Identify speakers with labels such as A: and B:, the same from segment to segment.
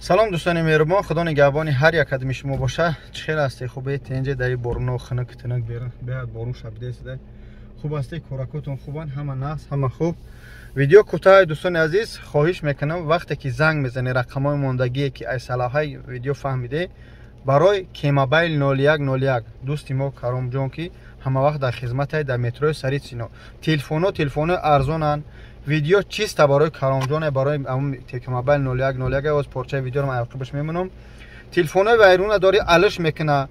A: Салом дӯстони меҳрубон, худо нигаҳбони ҳар як қадами шумо боша. Чӣ хел ҳастед? Хубе? Тенҷа дар боруно хунук тунук беҳад борун шабидесида. Хуб ҳастед? Коракотон хубанд? Ҳама нағз, ҳама хуб. Видео кӯтоҳ дӯстони азиз, хоҳиш мекунам вақте ки занг мезанед рақамҳои мондагие ки аз салаҳаи видео фаҳмиде, барои Кемобайл 0101 дӯсти мо Каромҷон ки ҳама вақт дар хизмате дар метрои Саритсино. Телефоно арзонанд. Видео чиста барои Каромҷон, барои Кемобайл 0101 оз порчаи видеоро ман ақибаш мемонам. Телефонои вайруна дори алиш мекуна.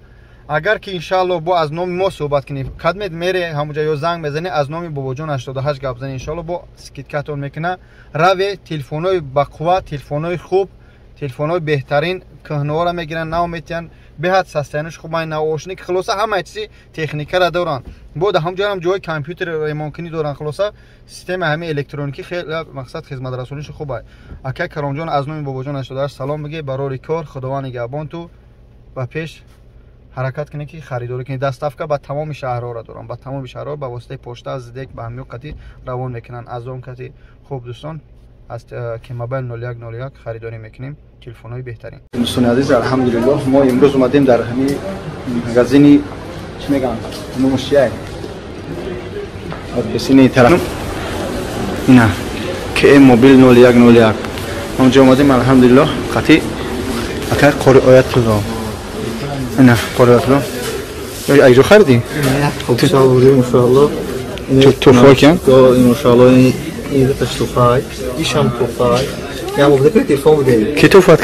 A: Агар ки иншаалло бо аз номи мо суҳбат кунем, кадмед мере ҳамуҷа ё занг мезанӣ аз номи бобоҷон 88 гап зани, иншаалло бо скидкатон мекуна. Раве телефонои бақувват, телефонои хуб, телефонои беҳтарин кӯҳнаҳоро мегиранд, нав метиҳанд, беҳад состоянияш хуб, наошник, хулоса ҳамаи чизи техникаро доранд. Бо дар ҳамҷоям ҷои компютер ремонткунӣ доранд. Хулоса системаи ҳамаи электроникӣ хеле мақсад хизматрасониш хуб аст. Акай Каромҷон аз номи бобоҷон 88 салом бигӣ, барори кор, худованд нигаҳбон ту, ба пеш ҳаракат кунед ки харидорӣ кунед. Доставка ба тамоми шаҳрҳоро дорам, ба тамоми шаҳрҳо ба воситаи пошта аз ДЭК ба ҳамё қати равон мекунанд, аз он қати. Хуб дӯстон, аз Кемобайл 0101 харидорӣ мекунем телефонҳои беҳтарин. Дӯстони азиз, алҳамдулиллоҳ мо имрӯз омадем дар ҳамин магазини чӣ мегӯянд, номаш чия? Бисини тараф ина КМ Мобил 0101 онҷо омадем, алҳамдулиллоҳ қати акай қори Оятулло. Ина қори Оятулло. Айҷо харидӣ?
B: Иншоалло.
A: Туҳфа киян?
B: Иншоалло ин туҳфай, ишам туҳфай. Я мобиле ки телефон буде.
A: Ки туҳфат?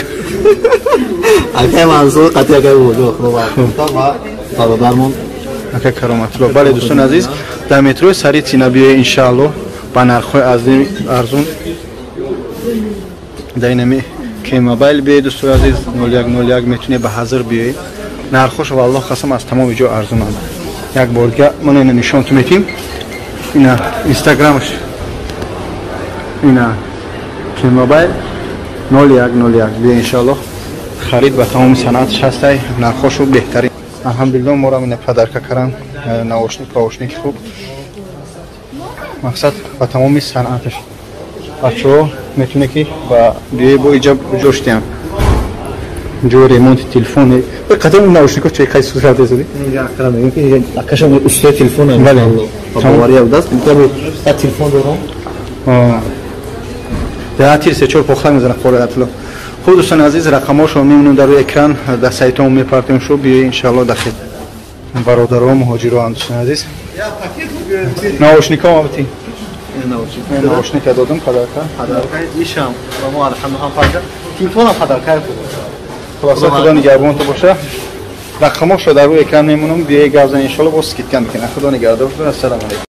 B: Акай Мансур қати акай бобоҷон худо ва бародармон
A: акай Кароматулло. Бале дӯстони азиз, дар метрои Саритсина биёед иншаалло ба нархҳои арзун дар инами Кемобайл биёед дӯстони азиз, 0101 метавонед ба ҳазир биёед. Нархҳош валлоҳ қасам аз тамоми ҷо арзунанд. Як бор дига ман ина нишонтон метим. Ина инстаграмаш ина Кемобайл 0101 биё иншааллоҳ харид ба тамоми санъатш ҳастай, нархҳошу беҳтарин. Алҳамдулиллоҳ морам ина падарка каран, наушник паушники хуб, мақсад ба тамоми санъаташ. Бачаҳо метавонед ки ба биёед бо иҷа ҷоштиям ҷои ремонти телефон. Қадам наушникҳо чӣ қайси сурат дезуди?
B: Акашам устои телефон.
A: Бале.
B: Бовария будаст. Телефон дорам.
A: Дар тир се чор похлак мезанад қори Оятулло. Хуб дӯстони азиз, рақамҳошро мемонем дар рӯи экран, дар сайтҳо мепартем шу, биёед иншаалло дахил. Бародаро муҳоҷиро дӯстони азиз. Наушникҳо мабти. Наушника додам падарка.
B: Падарка ишам ва мо алҳамдулиллоҳ падарка. Телефонам падарка буд.
A: Хулоса худо нигаҳбон ту боша. Рақамҳошро дар рӯи экран мемонам, биёед гап занед иншаалло, боз скидка мекунам. Худо нигаҳдор. Ассалому алайкум.